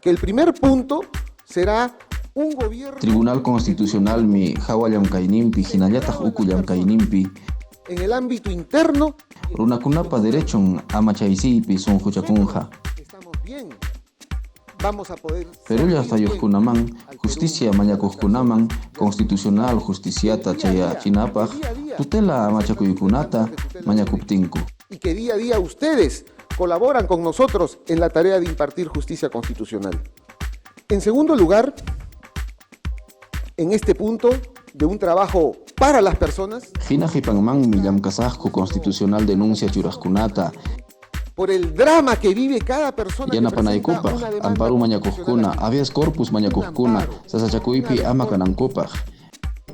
Que el primer punto será un gobierno Tribunal Constitucionalmi hawa llamkayninpi hinallataq uku llamkayninpi en el ámbito interno runakunapa derechon amachaysiypi sunquchakunqa. Estamos bien. Vamos a poder Perú servir bien llaqtayuqkunaman, al Perú justicia mañakuqkunaman, constitucional justiciata chayachinapaq tutela amachakuykunata mañakuptinku. Y que día a día ustedes colaboran con nosotros en la tarea de impartir justicia constitucional. En segundo lugar, en este punto de un trabajo para las personas, Hina qipanmanmi llamkasaqku constitucional denuncia churaqkunata por el drama que vive cada persona que presenta yanapanaykupaq, una demanda amparo constitucional mañakuqkuna, aquí. habeas corpus mañakuqkuna, Un amparo, sasachakuypi una ama habeas corpus. kanankupaq.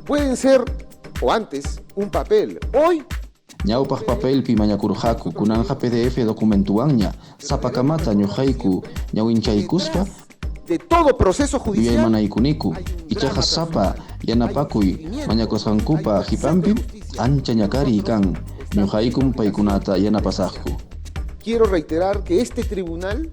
Pueden ser, o antes, un papel. Hoy Ñawpaq papelpi mañakurqaku, kunanqa PDF documentuwanña, sapakamata ñuqayku ñawinchaykuspa de todo proceso judicial yuyaymanaykuниku, hay un ichaqa drama sapa personal, hay un yanapakuy sufrimiento, mañakusqankupa hay una sed de qipanpi justicia. ancha ñakariy kan, Nosotros estamos ñuqaykum en la paykunata obligación de yanapasaqku. Quiero reiterar que este tribunal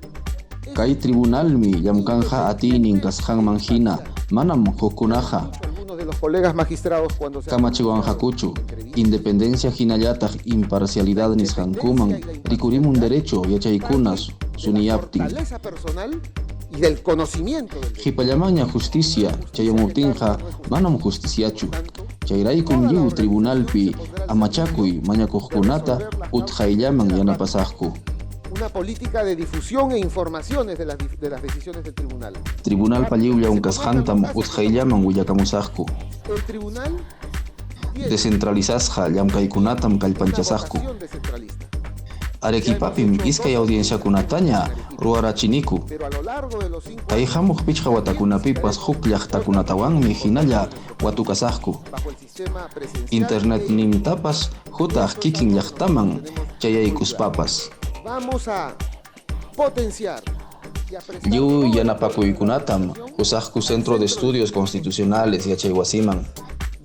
es Kay tribunalmi llamkanja atiynin kasqanman hina, manam hukkunaqa algunos de los colegas magistrados cuando se han kamachiwanqakuchu, pronunciado en entrevistas, independencia hinallataq imparcialidad nisqankuman, rikurimun derecho yachaykuna parte de la suniyaptin. fortaleza personal y del conocimiento del derecho. Qhipallamanña justicia chayamuptinqa manam justiciachu. Chayraykum lliw tribunalpi amachakuy mañakuqkunata utqayllaman yanapasaqku. Una política de difusión e informaciones de las decisiones del tribunal. Tribunalpa lliw llamkasqantam utqayllaman willakamusaqku. El tribunal tiene Descentralizasqa llamkaykunatam una kallpanchasaqku. vocación descentralista. Arequipapim iskay audienciakunataña ruwarachiniku. Pero a lo largo de los 5 Kay hamuq pichqa watakunapipas huk llaqtakunatawanmi hinalla watukasaqku. bajo el sistema presencial Internetnintapas hutaq kikin llaqtaman chayaykuspapas. Vamos a potenciar y a prestar Lliw todo el yanapakuykunatam qusaqku Centro de Estudios Constitucionales yachaywasiman.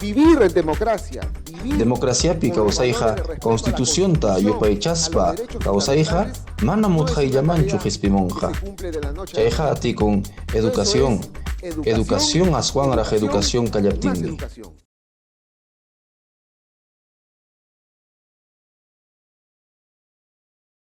Vivir en democracia, vivir Democraciapi con los kawsayqa valores de respeto a la constitucionta Constitución, yupaychaspa a los derechos kawsayqa fundamentales, manam no es una utqayllamanchu tarea qispimunqa. que se cumple de la noche a la Chayqa mañana. atikun educación, Eso es educación aswanraq educación y más kallaptinmi. educación.